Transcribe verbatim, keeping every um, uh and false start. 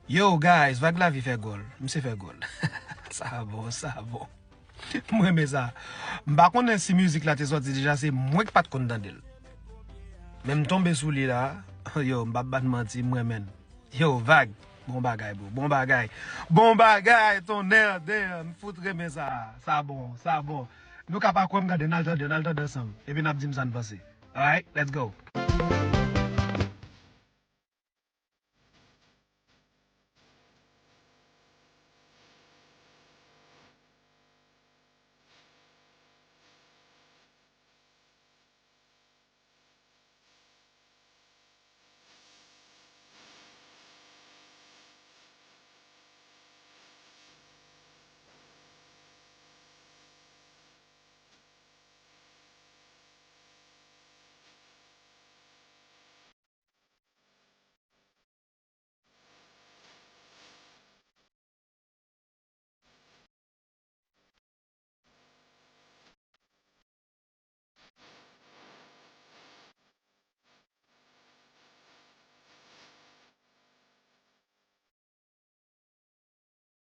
Yo, guys, Vag Lavi fè gòl. Misye fè gòl. Sa bon, sa bon. M renmen sa. M pa konnen si mizik la te sòti deja, se mwen ki pa t konn tande l. Men m tonbe sou li la. Yo, m p ap bat manti, m renmen l. Yo, Vag. Bon bagay, bro. Bon bagay. Bon bagay, tonnè, damn. M fout renmen sa. Sa bon, sa bon. Nou ka pa kwè m, gade, n al tande, n al tande ansanm. Epi n ap di m sa n panse. Alright, let's go.